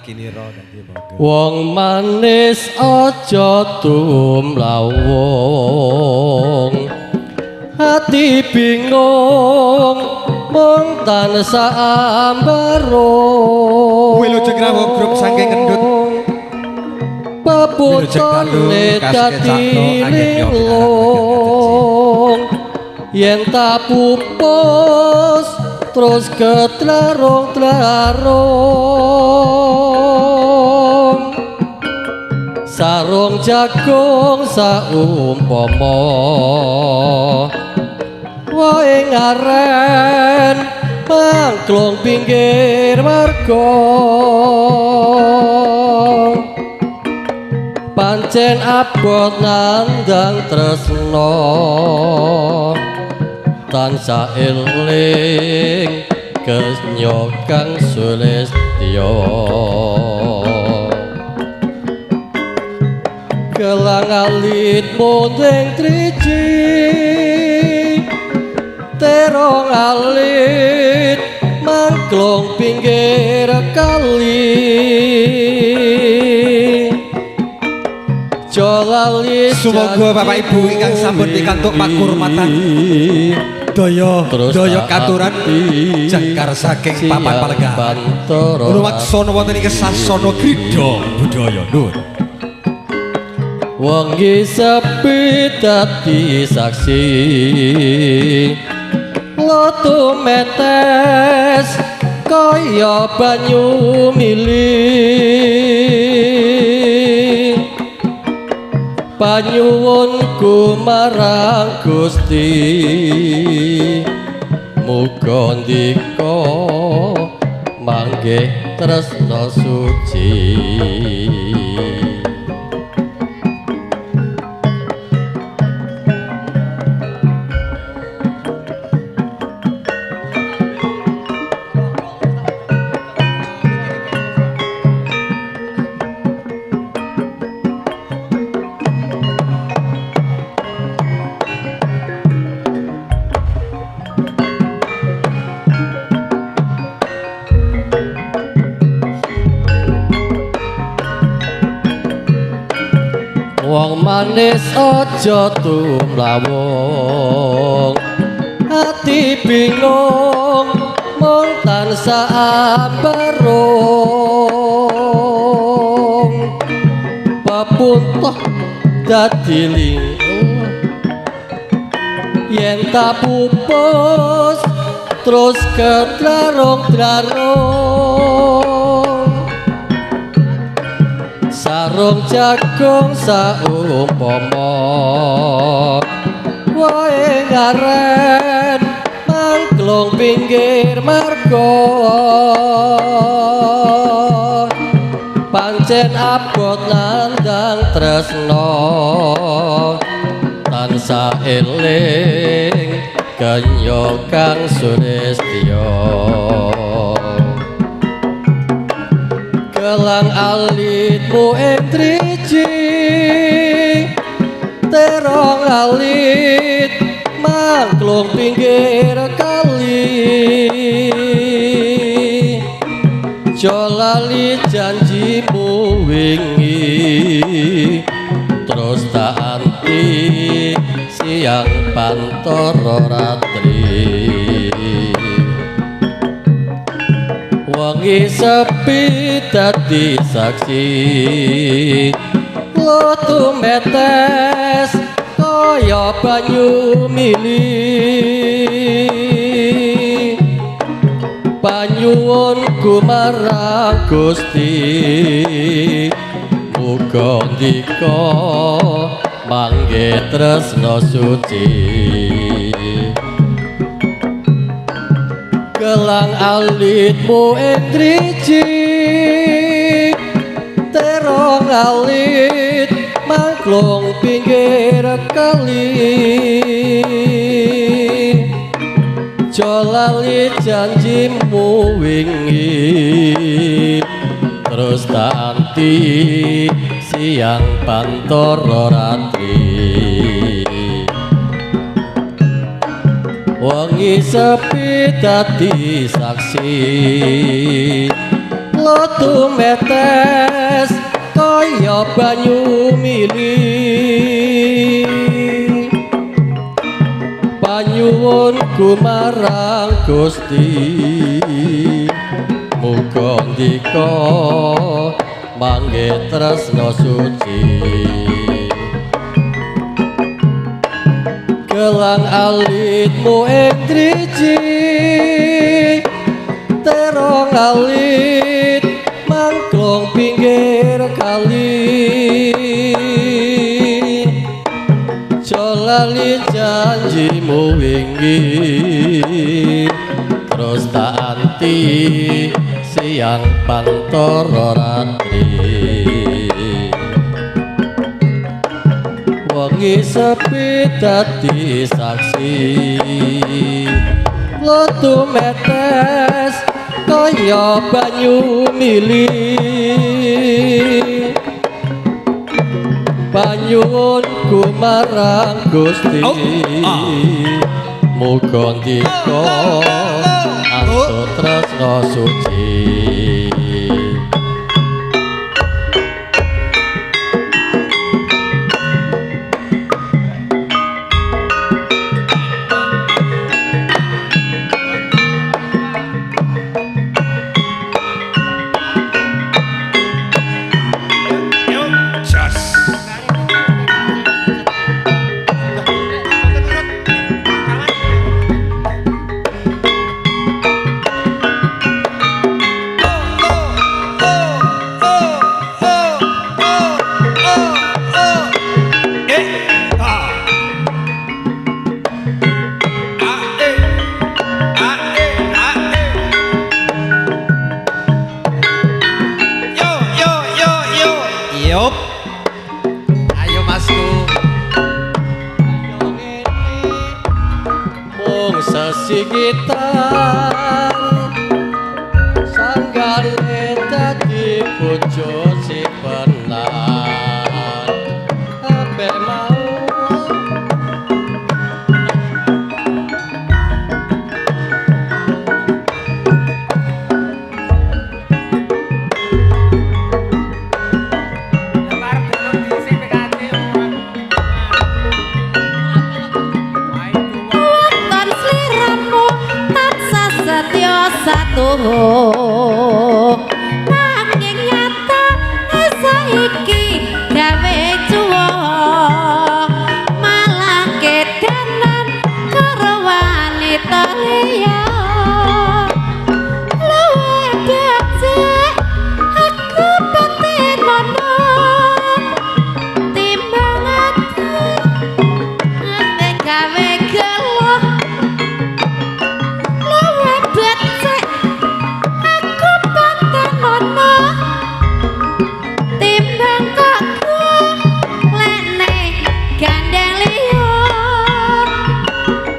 Kinira nggih monggo. Wong manis aja tumlawung, ati bingung mung tansah ambarung. Wilujeng rawuh grup saking Kendut. Peputone dadi linglung, yen tak pupus terus ketlarung-tlarung. Sarung jagung saumpama wae ngaren mangklung pinggir warga. Pancen abot nandang tresna, tansah eling kesnya kang sulistya. Gelang alit munding driji, terong alit mangklung pinggir kali. Jolali Sumangga Bapak Ibu ingkang sampun pikantuk pakurmatan daya daya katuran jangkar saking papan palenggahan. Rumaksana wonten ing sasana krida budaya nur. Wengi sepi dadi saksi, loto metes kaya banyu mili. Panyuwunku marang Gusti, muga ndika manggih tresna suci. Wong manis aja tumlawung, ati bingung mung tansah ambarung. Pepuntoh dadi linglung, yen tak pupus terus ketlarung-tlarung. Sarung jagung saumpama wae ngaren mangklung pinggir marga. Pancen abot nandang tresna, tansah eling kenya kang sulistya. Gelang alitmu ing driji, terong alit mangklung pinggir kali. Jolali janjimu wingi, terus tak anti siang pantara ratri. Wengi sepi dadi saksi, loto metes kaya banyu mili. Panyuwunku marang Gusti, muga ndika manggih tresna suci. Gelang alitmu ing driji, terong alit mangklung pinggir kali. Jolali janjimu wingi, terus tak anti siang pantara ratri. Wengi sepi dadi saksi, Lotu metes kaya banyu mili. Panyuwunku marang Gusti, muga ndika mangke tresna suci. Gelang alitmu ing driji, terong alit mangklong pinggir kali. Lali janjimu wingi, terus tak anti siang pantoro ratri. Wengi sepi dadi saksi, lotu metes kaya banyu mili. Panyuwunku marang Gusti, muga ndika antuk tresna suci. Sesigitan sanggane dadi bojo si penan. Ape mau nanging nyata saiki gawe cuwo malah kedanan karo wanita liya. Luwih becik aku patenono timbang ati gawe gelo. Luwih becik timbang kok lene gandeng liya.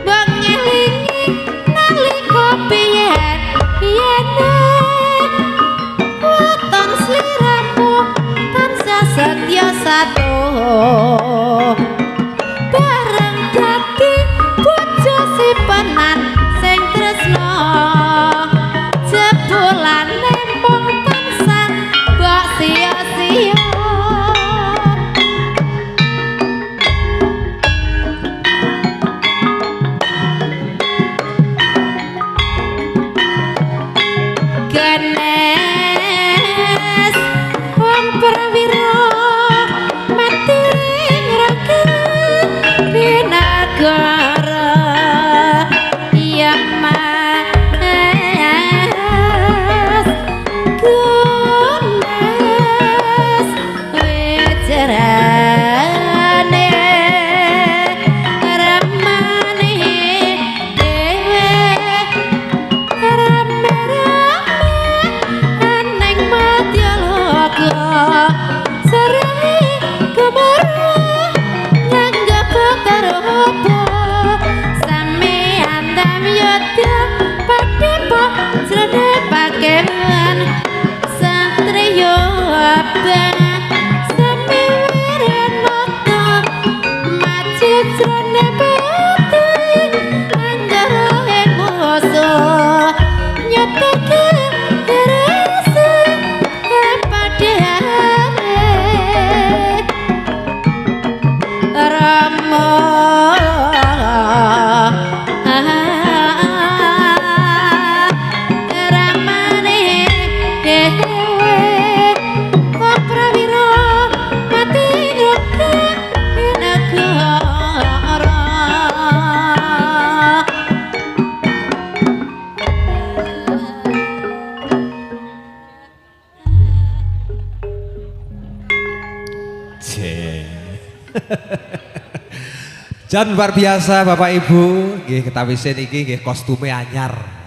Mbok ngelingi nalika biyen biyene, waton sliramu tansah setya satuhu. Bareng dadi bojo si penan sing tresna, jebulane mung tansah mbok sia-sia. Ganes wong prawira mati ngrake pinagara. Ya Mas Ganes wijarane ramane dhewe rame-rame aneng madyaloka serai gemuruh nganggep taropo sami andam yodya padepo jrone pakewan satriya abang sami wiranata maci jrone pati anggara ing basa nyatake rasa Jan luar biasa, Bapak Ibu, nggih ketawise niki nggih kostume anyar.